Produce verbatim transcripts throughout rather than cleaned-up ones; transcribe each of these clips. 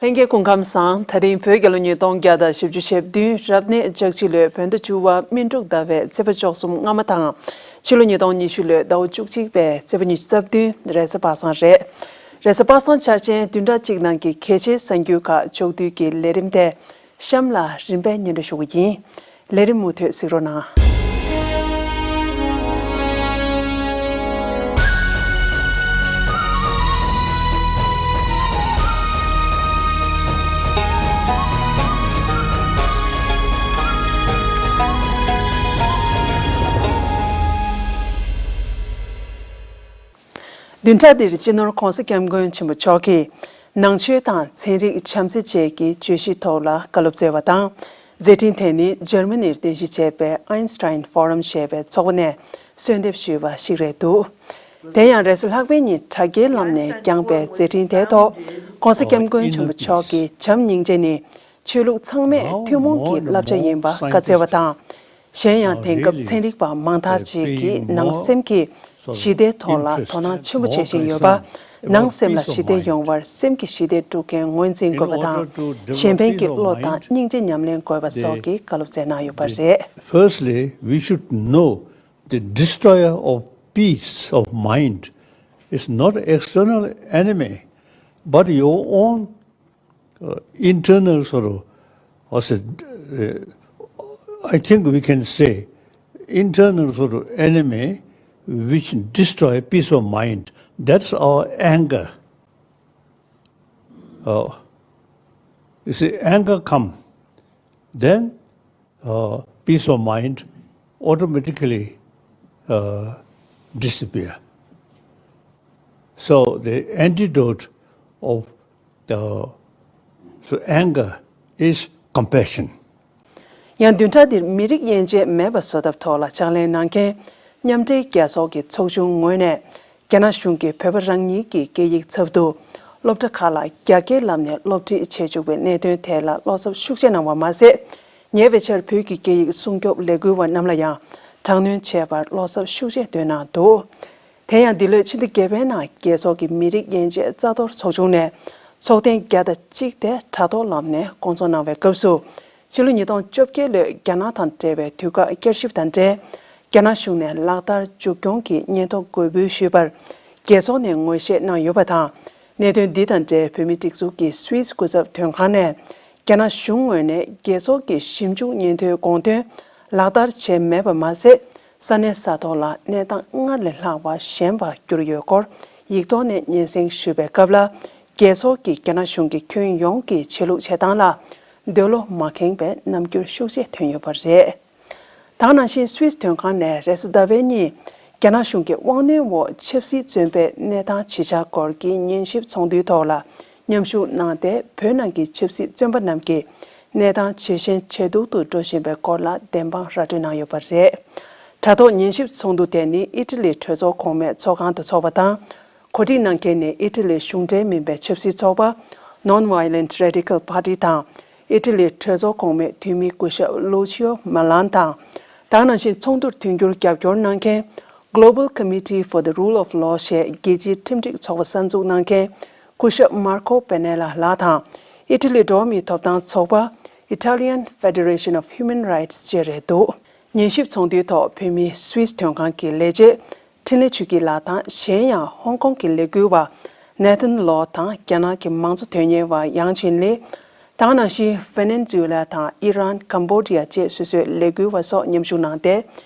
ལྷན་རྒྱས་སྐུ་ཁམས་བཟང་། ད་རིང་བོད་རྒྱལ་ལོ་ཉིས་སྟོང་བརྒྱ་དང་བཞི་བཅུ་ཞེ་བདུན་རབ་གནས་ལྕགས་བྱི་ལོའི་བོད་ཟླ་བཅུ་པ་སྨིན་དྲུག་ཟླ་བའི་ཚེས་པ་བཅུ་གསུམ་སྔ་མ་དང་། ཕྱི་ལོ་ཉིས་སྟོང་ཉི་ཤུ་ལོའི་ཟླ་བ་བཅུ་གཅིག་པའི་ཚེས་པ་ཉི་ཤུ་རྩ་བདུན་རེས་གཟའ་པ་སངས་རེད། རེས་གཟའ་པ་སངས་འཆར་ཅན་བདུན་ཕྲག་གཅིག་ནང་གི་གལ་ཆེའི་གསར་འགྱུར་ཁག་ཕྱོགས་བསྡུས་ཀྱི་ལས་རིམ་དེ་གཤམ་ལ་རིམ་པས་སྙན་སྒྲོན་ཞུ་གི་ཡིན། ལས་རིམ་མུ་མཐུད་གཟིགས་རོགས་གནང་། བདུན་ཕྲག་འདིར་སྤྱི་ནོར་༧གོང་ས་༧སྐྱབས་མགོན་ཆེན་པོ་མཆོག་གིས་ནང་ཆོས་དང་ཚན་རིག་བྱམས་བརྩེ་བཅས་ཀྱི་བརྗོད་གཞི་ཐོག་ལ་བཀའ་སློབ་སྩལ་བ་དང་། མཛད་འཕྲིན་དེ་ནི་འཇར་མ་ནིར་རྟེན་གཞི་བྱས་པའི་Einstein Forum ཞེས་པའི་ཚོགས་པ་ནས་གསོལ་འདེབས་ཞུས་པ་ཞིག་རེད་འདུག་དེ་ཡང་རེས་གཟའ་ལྷག་པའི་ཉིན་དྲ་རྒྱའི་ལམ་ནས་བསྐྱངས་པའི་མཛད་འཕྲིན་དེའི་ཐོག་༧གོང་ས་༧སྐྱབས་མགོན་ཆེན་པོ་མཆོག་གིས་བྱམས་སྙིང་རྗེ་ནི་ཆོས་ལུགས་ཚང་མས་ཐུན་མོང་གི་བསླབ་བྱ་ཡིན་པ་བཀའ་སྩལ་བ་དང་། གཞན་ཡང་དེང་སྐབས་ཚན་རིག་པ་མང་དག་ཅིག་གིས་ནང་སེམས་ཀྱི་ཞི་བདེའི་ཐོག་ལ་དོ་སྣང་ཆེན་པོ་བྱེད་བཞིན་ཡོད་པ། ནང་སེམས་ལ་ཞི་བདེ་ཡོང་བར་སེམས་ཀྱི་ཞི་བདེ་སྒྲུབ་མཁན་ངོས་འཛིན་དགོས་པ་དང་། གཞན་ཕན་གྱི་བློ་དང་སྙིང་རྗེ་ཉམས་ལེན་དགོས་པ་སོགས་ཀྱི་བཀའ་སློབ་སྩལ་གནང་ཡོད་པ་རེད། Firstly, we should know the destroyer of peace of mind is not external enemy, but your own uh, internal sort of, what's it, uh, I think we can say, internal sort of enemy which destroy peace of mind. That's our anger. Uh, you see, anger come, then uh, peace of mind automatically uh, disappear. So the antidote of the so anger is compassion. ཡང་བདུན་ཕྲག་འདིར་མི་རིགས་དབྱེ་འབྱེད་མེད་པ་བཟོ་ཐབས་ཐོག་ལ་ཕྱག་ལས་གནང་མཁན་མཉམ་འབྲེལ་རྒྱལ་ཚོགས་ཀྱི་ཚོགས་ཆུང་ངོས་ནས། རྒྱ་ནག་གཞུང་གིས་བོད་པ་རང་ཉིད་ཀྱི་སྐད་ཡིག་ཚབ་ཏུ་སློབ་གྲྭ་ཁག་ལ་རྒྱ་སྐད་ལམ་ནས་སློབ་ཁྲིད་བྱེད་བཅུག་པའི་གནད་དོན་ཐད་ལ་བློ་འཚབ་ཤུགས་ཆེ་གནང་བ་མ་ཟད། ཉེ་བའི་ཆར་བོད་ཀྱི་སྐད་ཡིག་སྲུང་སྐྱོབ་ལས་འགུལ་བ་རྣམས་ལ་ཡང་དྲག་གནོན་བྱས་པར་བློ་འཚབ་ཤུགས་ཆེ་བཏོན་གནང་འདུག་དེ་ཡང་འདི་ལོའི་ཕྱི་ཟླ་བརྒྱད་པའི་ནང་རྒྱལ་ཚོགས་ཀྱི་མི་རིགས་དབྱེ་འབྱེད་རྩ་གཏོར་ཚོགས་ཆུང་ནས་ཚོགས་ཐེངས་བརྒྱ་དང་གཅིག་དེ་དྲ་ཐོག་ལམ་ནས་བསྐོང་ཚོགས་གནང་བའི་སྐབས་སུ། ཕྱི་ལོ་ཉིས་སྟོང་བཅོ་བརྒྱད་ལོའི་རྒྱ་ནག་དང་འབྲེལ་བའི་དུས་བཀག་བསྐྱར་ཞིབ་དང་འབྲེལ། རྒྱ་ནག་གཞུང་ནས་ལག་བསྟར་མཇུག་སྐྱོང་གི་སྙན་ཐོ་འགོད་འབུལ་ཞུས་པར། རྒྱལ་ཚོགས་ནས་ངོས་བཞེས་གནང་ཡོད་པ་དང་། གནད་དོན་འདི་དང་འབྲེལ་བོད་མིའི་སྒྲིག་འཛུགས་ཀྱི་སུད་སི་སྐུ་ཚབ་དོན་ཁང་ནས། རྒྱ་ནག་གཞུང་ངོས་ནས་རྒྱལ་ཚོགས་ཀྱི་ཞིབ་འཇུག་སྙན་ཐོའི་དགོངས་དོན་ལག་བསྟར་བྱས་མེད་པ་མ་ཟད། ས་གནས་ས་ཐོག་ལ་གནས་སྟངས་སྔར་ལས་ལྷག་པ་ཞན་པར་གྱུར་ཡོད་སྐོར་ཡིག་ཐོག་ནས་སྙན་སེང་ཞུས་པའི་སྐབས་ལ། རྒྱལ་ཚོགས་ཀྱིས་རྒྱ་ནག་གཞུང་གིས་ཁྱོན་ཡོངས་ཀྱི་ཆོས་ལུགས་བྱེད་སྟངས་ལ་འདོད་བློ་མ་ཁེངས་པའི་རྣམ་འགྱུར་ཤུགས་ཆེ་ཐོན་ཡོད་པ་རེད། ད་ག་ནང་བཞིན་སུད་སི་དོན་ཁང་ནས་རེས་གཟའ་ཟླ་བའི་ཉིན། རྒྱ་ནག་གཞུང་གི་དབང་གནོན་འོག་ཆབ་སྲིད་བཙོན་པའི་གནས་སྟངས་ཇི་ཆགས་སྐོར་གྱི་ཉན་ཞིབ་ཚོགས་འདུའི་ཐོག་ལ་མཉམ་ཞུགས་གནང་སྟེ། བོད་ནང་གི་ཆབ་སྲིད་བཙོན་པ་རྣམས་ཀྱི་གནས་སྟངས་ཇེ་ཞན་ཇེ་སྡུག་ཏུ་འགྲོ་བཞིན་པའི་སྐོར་ལ་བདེན་དཔང་ར་སྤྲོད་གནང་ཡོད་པ་རེད། དྲ་ཐོག་ཉན་ཞིབ་ཚོགས་འདུ་དེ་ནི་ཨི་ཊ་ལི་གྲོས་ཚོགས་གོང་མའི་ཚོགས་ཁང་དུ་འཚོགས་པ་དང་། གོ་སྒྲིག་གནང་མཁན་ནི་ཨི་ཊ་ལིའི་གཞུང་འབྲེལ་མིན་པའི་ཆབ་སྲིད་ཚོགས་པ་Non-Violent Radical Party དང་། ཨི་ཊ་ལིའི་གྲོས་ཚོགས་གོང་མའི་འཐུས་མི་སྐུ་ཞབས་ལུ་ཆིའོ་མ་ལན་དང་། ད་ག་ནང་བཞིན་ཚོགས་འདུར་མཐུན་འགྱུར་རྒྱབ་སྐྱོར་གནང་མཁན་Global Committee for the Rule of Law ཞེས་རྒྱལ་སྤྱིའི་ཁྲིམས་སྒྲིག་ཚོགས་པ་གསར་འཛུགས་གནང་མཁན་སྐུ་ཞབས་Marco Pannella ལགས་དང་། ཨི་ཊ་ལིའི་འགྲོ་བ་མིའི་ཐོབ་ཐང་ཚོགས་པ་Italian Federation of Human Rights བཅས་རེད་འདུག་ཉན་ཞིབ་ཚོགས་འདུའི་ཐོག་བོད་མིའི་སུད་སི་དོན་ཁང་གི་ལས་བྱེད། འཕྲིན་ལས་ཆོས་སྐྱིད་ལགས་དང་། གཞན་ཡང་ཧོང་ཀོང་གི་ལས་འགུལ་བ་Nathan Law དང་། རྒྱ་ནག་གི་མང་གཙོ་དོན་གཉེར་བ་ཡང་ཆིན་ལི། ད་ག་ནང་བཞིན་ཝེ་ནེ་ཛུ་ལ་དང་ཨི་རན། ཀམ་བོ་ཌི་ཡ་བཅས་སོ་སོའི་ལས་འགུལ་བ་སོགས་མཉམ་ཞུགས་གནང་སྟེ་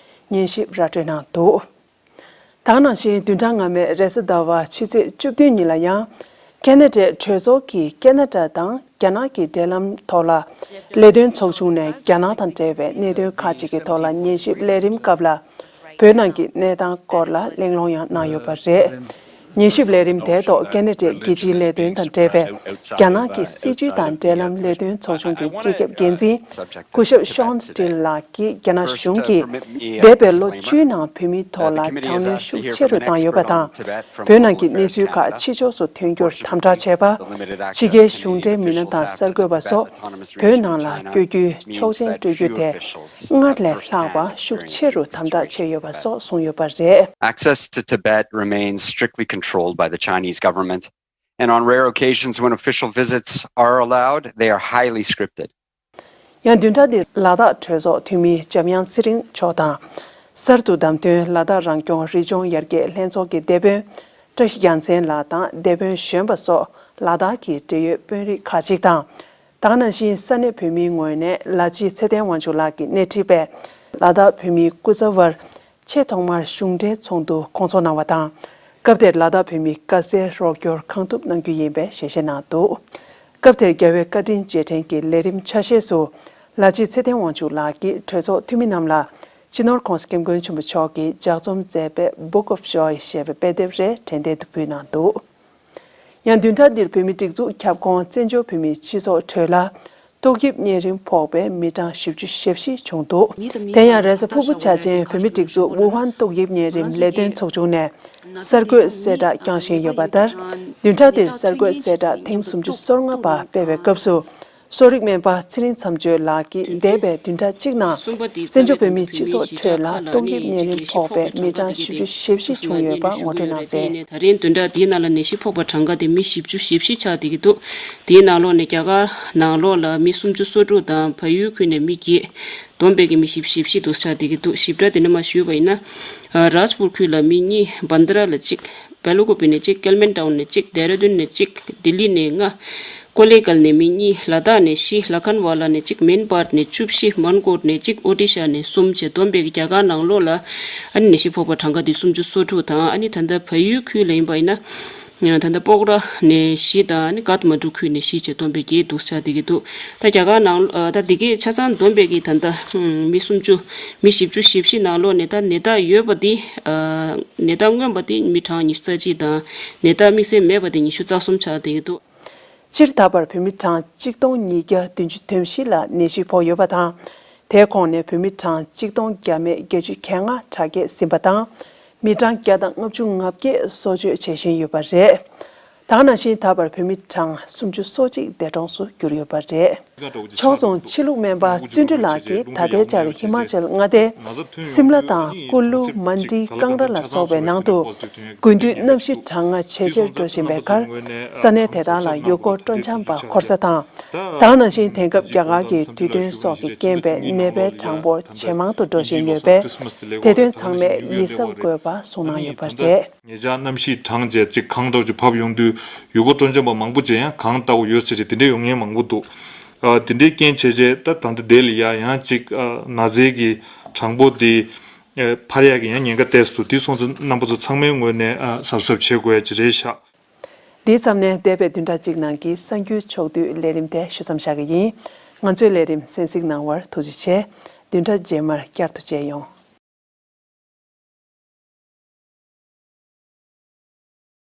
ཉན་ཞིབ་ར་སྤྲོད་གནང་འདུག་ད་ག་ནང་བཞིན་བདུན་ཕྲག་སྔ་མའི་རེས་གཟའ་ཟླ་བ་ཕྱི་ཚེས་བཅུ་བདུན་ཉིན་ལ་ཡང་། ཁེ་ན་ཌའི་གྲོས་ཚོགས་ཀྱི་ཁེ་ན་ཌ་དང་རྒྱ་ནག་གི་འབྲེལ་ལམ་ཐོག་ལ་ལས་དོན་ཚོགས་ཆུང་ནས་རྒྱ་ནག་དང་འབྲེལ་བའི་གནད་དོན་ཁག་ཅིག་གི་ཐོག་ལ་ཉན་ཞིབ་ལས་རིམ་སྐབས་ལ། བོད་ནང་གི་གནས་སྟངས་སྐོར་ལ་གླེང་སློང་ཡང་གནང་ཡོད་པ་རེད། ཉན་ཞིབ་ལས་རིམ་དེའི་ཐོག་ཁེ་ན་ཌའི་རྒྱལ་སྤྱིའི་ལས་དོན་དང་འབྲེལ་བའི་རྒྱ་ནག་གི་སྲིད་བྱུས་དང་འབྲེལ་ལམ་ལས་དོན་ཚོགས་ཆུང་གི་སྤྱི་ཁྱབ་འགན་འཛིན་སྐུ་ཞབས་ཤོན་སི་ཊིལ་ལགས་ཀྱིས་རྒྱ་ནག་གཞུང་གིས་འདས་པའི་ལོ་བཅུའི་ནང་བོད་མིའི་ཐོག་ལ་དྲག་གནོན་ཤུགས་ཆེ་རུ་བཏང་ཡོད་པ་དང་། བོད་ནང་གི་གནས་ཚུལ་ཁག་ཕྱི་ཕྱོགས་སུ་ཐོན་རྒྱུར་དམ་དྲག་བྱས་པ། ཕྱི་རྒྱལ་གཞུང་འབྲེལ་མི་སྣ་དང་གསར་འགོད་པ་སོགས་བོད་ནང་ལ་བསྐྱོད་རྒྱུའི་ཆོག་མཆན་སྤྲོད་རྒྱུ་དེ་སྔར་ལས་ལྷག་པ་ཤུགས་ཆེ་རུ་དམ་དྲག་བྱས་ཡོད་པ་སོགས་གསུངས་ཡོད་པ་རེད། Access to Tibet remains strictly controlled by the Chinese government. And on rare occasions when official visits are allowed, they are highly scripted. ཡང་བདུན་ཕྲག་འདིར་ལ་དྭགས་གྲོས་ཚོགས་འཐུས་མི་འཇམ་དབྱངས་ཚེ་རིང་མཆོག་དང་། གསར་དུ་བདམས་ཐོན་ལ་དྭགས་རང་སྐྱོང་རི་ལྗོངས་ཡར་རྒྱས་ལྷན་ཚོགས་ཀྱི་སྡེ་དཔོན་བཀྲ་ཤིས་རྒྱལ་མཚན་ལགས་དང་སྡེ་དཔོན་གཞོན་པ་སོགས་ལ་དྭགས་ཀྱི་འབྲེལ་ཡོད་དཔོན་རིགས་ཁག་ཅིག་དང་། ད་ག་ནང་བཞིན་ས་གནས་བོད་མིའི་ངོས་ནས་ལ་སྤྱི་ཚེ་བརྟན་དབང་ཕྱུག་ལགས་ཀྱིས་སྣེ་ཁྲིད་པའི་ལ་དྭགས་བོད་མིའི་སྐུ་ཚབ་པར་ཆེས་ཐོག་མར་གཞུང་འབྲེལ་ཚོགས་འདུ་སྐོང་ཚོགས་གནང་བ་དང་། སྐབས་དེར་ལ་དྭགས་བོད་མིའི་དཀའ་སེལ་རོགས་སྐྱོར་གང་ཐུབ་གནང་རྒྱུ་ཡིན་པའི་ཞལ་བཞེས་གནང་འདུག་སྐབས་དེར་རྒྱལ་བའི་བཀའ་དྲིན་རྗེས་དྲན་གྱི་ལས་རིམ་ཆ་ཤས་སུ། ལ་སྤྱི་ཚེ་བརྟན་དབང་ཕྱུག་ལགས་ཀྱིས་གྲོས་ཚོགས་འཐུས་མི་རྣམས་ལ་སྤྱི་ནོར་༸གོང་ས་༸སྐྱབས་མགོན་ཆེན་པོ་མཆོག་གིས་ལྗགས་རྩོམ་མཛད་པའི་Book of Joy ཞེས་པའི་དཔེ་དེབ་རེ་དྲན་རྟེན་དུ་ཕུལ་གནང་འདུག་ཡང་བདུན་ཕྲག་འདིར་བོད་མིའི་སྒྲིག་འཛུགས་ཁྱབ་ཁོངས་བཙན་བྱོལ་བོད་མིའི་སྤྱི་ཚོགས་ཁྲོད་ལ་ཏོག་དབྱིབས་གཉན་རིམས་ཕོག་པའི་མི་གྲངས་བཞི་བཅུ་ཞེ་བཞི་བྱུང་འདུག་དེ་ཡང་རེས་གཟའ་ཕུར་བུ་འཆར་ཅན་བོད་མིའི་སྒྲིག་འཛུགས་ཝུ་ཧན་ཏོག་དབྱིབས་གཉན་རིམས་ལས་དོན་ཚོགས་ཆུང་ནས་གསར་འགོད་གསལ་བསྒྲགས་བསྐྱངས་བཞིན་ཡོད་པ་ལྟར། བདུན་ཕྲག་འདིར་གསར་འགོད་གསལ་བསྒྲགས་ཐེངས་སུམ་ཅུ་སོ་ལྔ་པ་སྤེལ་བའི་སྐབས་སུ། གསོ་རིག་སྨན་པ་ཚེ་རིང་མཚམས་གཅོད་ལགས་ཀྱིས་འདས་པའི་བདུན་ཕྲག་གཅིག་ནང་བཙན་བྱོལ་བོད་མིའི་སྤྱི་ཚོགས་ཁྲོད་ལ་ཏོག་དབྱིབས་གཉན་རིམས་ཕོག་པའི་མི་གྲངས་བཞི་བཅུ་ཞེ་བཞི་བྱུང་ཡོད་པ་ངོ་སྤྲོད་གནང་གསལ། ད་རེས་བདུན་ཕྲག་འདིའི་ནང་ལ་ནད་གཞི་ཕོག་པ་གྲངས་ཀ་དེ་མི་བཞི་བཅུ་ཞེ་བཞི་ཆགས་བསྡད་ཀྱི་འདུག་དེའི་ནང་ལོགས་ནས་རྒྱ་གར་ནང་ལོགས་ལ་མི་སུམ་ཅུ་སོ་དྲུག་དང་། བལ་ཡུལ་ཁུལ་ནས་མི་བརྒྱད། བསྡོམས་པས་ཀྱི་མི་བཞི་བཅུ་ཞེ་བཞི་འདུག་ཆགས་བསྡད་ཀྱི་འདུག་ཞིབ་ཕྲ་དེ་ནས་མར་ཞུས་པ་ཡིན་ན། རཱཇ་པུར་ཁུལ་ལ་མི་གཉིས། བན་དྷ་ར་ལ་གཅིག་བེ་ལུ་ཀོ་པི་ནས་གཅིག་ཀལ་མན་ཊའུན་ནས་གཅིག་ལྡེ་ར་ལྡུན་ནས་གཅིག་ལྡི་ལི་ནས་ལྔ། ཀོ་ལེ་གལ་ནས་མི་གཉིས། ལ་དྭགས་ནས་བཞི། ལ་ཁན་ཝ་ལ་ནས་གཅིག་མིན་པར་ནས་བཅུ་བཞི། མན་ཀོཊ་ནས་གཅིག་ཨོ་ཏི་ཤ་ནས་གསུམ་བཅས་བསྡོམས་པས་རྒྱ་གར་ནང་ལོགས་ལ་ཨ་ནི་ནད་གཞི་ཕོག་པ་གྲངས་ཀ་དེ་སུམ་ཅུ་སོ་དྲུག་དང་། ཨ་ནི་ད་ལྟ་བལ་ཡུལ་ཁུལ་ལ་ཡིན་པ་ཡིན་ན་ད་ལྟ་སྤོག་ར་ནས་བཞི་དང་། ཨ་ནི་ཀཐ་མན་ཌུ་ཁུལ་ནས་བཞི་བཅས་བསྡོམས་པས་བརྒྱད་འདུག་ཆགས་བསྡད་ཀྱི་འདུག་ད་རྒྱ་གར་ནང་ད་དེ་གའི་ཆ་ཚང་བསྡོམས་པས་ཀྱི་ད་ལྟ་མི་སུམ་ཅུ། མི་བཞི་བཅུ་ཞེ་བཞི་ནང་ལོགས་ནད་རྟགས་ནད་རྟགས་ཡོད་པ་དེ། ནད་རྟགས་མངོན་པ་དེ་མི་གྲངས་ཉི་ཤུ་རྩ་གཅིག་དང་། ནད་རྟགས་དམིགས་བསལ་མེད་པ་དེ་ཉི་ཤུ་རྩ་གསུམ་ཆགས་བསྡད་ཀྱི་འདུག་སྤྱིར་ད་བར་བོད་མི་གྲངས་གཅིག་སྟོང་ཉིས་བརྒྱ་བདུན་ཅུ་དོན་བཞི་ལ་ནད་གཞི་ཕོག་ཡོད་པ་དང་། དེའི་ཁོངས་ནས་བོད་མི་གྲངས་གཅིག་སྟོང་བརྒྱ་མེད་བརྒྱད་ཅུ་གྱ་ལྔ་དྲག་སྐྱེད་ཟིན་པ་དང་། མི་གྲངས་བརྒྱ་དང་ལྔ་བཅུ་ང་བརྒྱད་གསོ་བཅོས་བྱེད་བཞིན་ཡོད་པ་རེད། ད་ག་ནང་བཞིན་ད་བར་བོད་མི་གྲངས་སུམ་ཅུ་སོ་གཅིག་འདས་གྲོངས་སུ་གྱུར་ཡོད་པ་རེད། ཕྱོགས་མཚུངས་ཕྱི་ལུགས་སྨན་པ་བརྩོན་འགྲུས་ལགས་ཀྱིས་ད་ལྟའི་ཆར་ཧི་མ་ཅལ་མངའ་སྡེ་སིམ་ལ་དང་ཀུ་ལུ། མན་ཌི། ཀང་ར་ལ་སོགས་པའི་ནང་དུ་དགུན་དུས་གནམ་གཤིས་གྲང་ངར་ཇེ་ཆེར་འགྲོ་བཞིན་པའི་ཁར། ས་གནས་དེ་དག་ལ་ཡུལ་སྐོར་སྤྲོ་འཆམ་པ་འཁོར་ས་དང་། ད་ག་ནང་བཞིན་དེང་སྐབས་རྒྱ་གར་གྱི་དུས་སྟོན་སོགས་ཀྱི་རྐྱེན་པས་ནད་པའི་གྲངས་འབོར་ཇེ་མང་དུ་འགྲོ་བཞིན་ཡོད་པས། དེ་དོན་ཚང་མས་ཡིད་གཟབ་དགོས་པ་གསུངས་གནང་ཡོད་པ་རེད། ཉེ་ཆར་གནམ་གཤིས་གྲང་བྱས་ཅིག་གངས་འདྲ་བོ་ཅིག་བབས་ཡོང་དུས་ཡུལ་སྐོར་སྤྲོ་འཆམ་པ་མང་པོ་ཅིག་ཡང་གངས་ལྟ་བུ་ཡོད་ཟེར་ཅིག་དེ་འདྲའི་ཡོང་མཁན་མང་པོ་འདུག་ཨ་དེ་འདྲའི་རྐྱེན་བྱས་རྗེས་ད་ད་ལྟ་དེ་ལ་ཡ་ཡང་ཅིག་ཨ་ན་ཚའི་གི་གྲངས་འབོར་དེ་ཨ་འཕར་ཡག་གི་ཡང་ཉེན་ཁ་ཏོག་ཙམ་འདུག་དེ་སོང་ཙང་རྣམ་པ་ཚོ་ཚང་མའི་ངོས་ནས་ཨ་གཟབ་གཟབ་བྱེད་དགོས་ཡ་ཅིག་རེད་ཤག་འདིའི་མཚམས་ནས་འདས་པའི་བདུན་ཕྲག་གཅིག་ནང་གི་གསར་འགྱུར་ཕྱོགས་བསྡུས་ལས་རིམ་དེ་ཞུ་མཚམས་བཞག་གི་ཡིན། ང་ཚོའི་ལས་རིམ་གསན་གཟིགས་གནང་བར་ཐུགས་རྗེ་ཆེ། བདུན་ཕྲག་རྗེས་མར་བསྐྱར་དུ་མཇལ་ཡོང་།